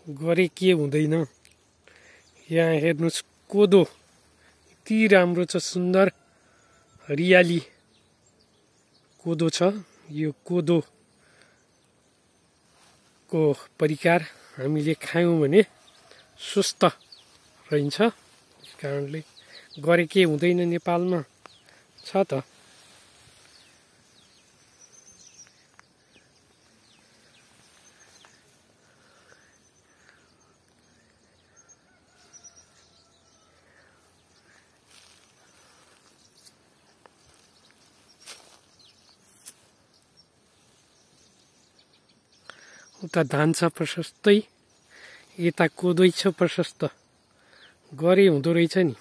गरे के हुँदैन। यहाँ हेर्नुस् कोदो यति राम्रो छ, सुन्दर हरियाली कोदो छ। यो कोदोको परिकार हामीले खायौँ भने स्वस्थ रहन्छ। यस कारणले गरे के हुँदैन नेपालमा छ त। उता धान छ प्रशस्तै, यता कोदै छ प्रशस्त। गरे हुँदो रहेछ नि।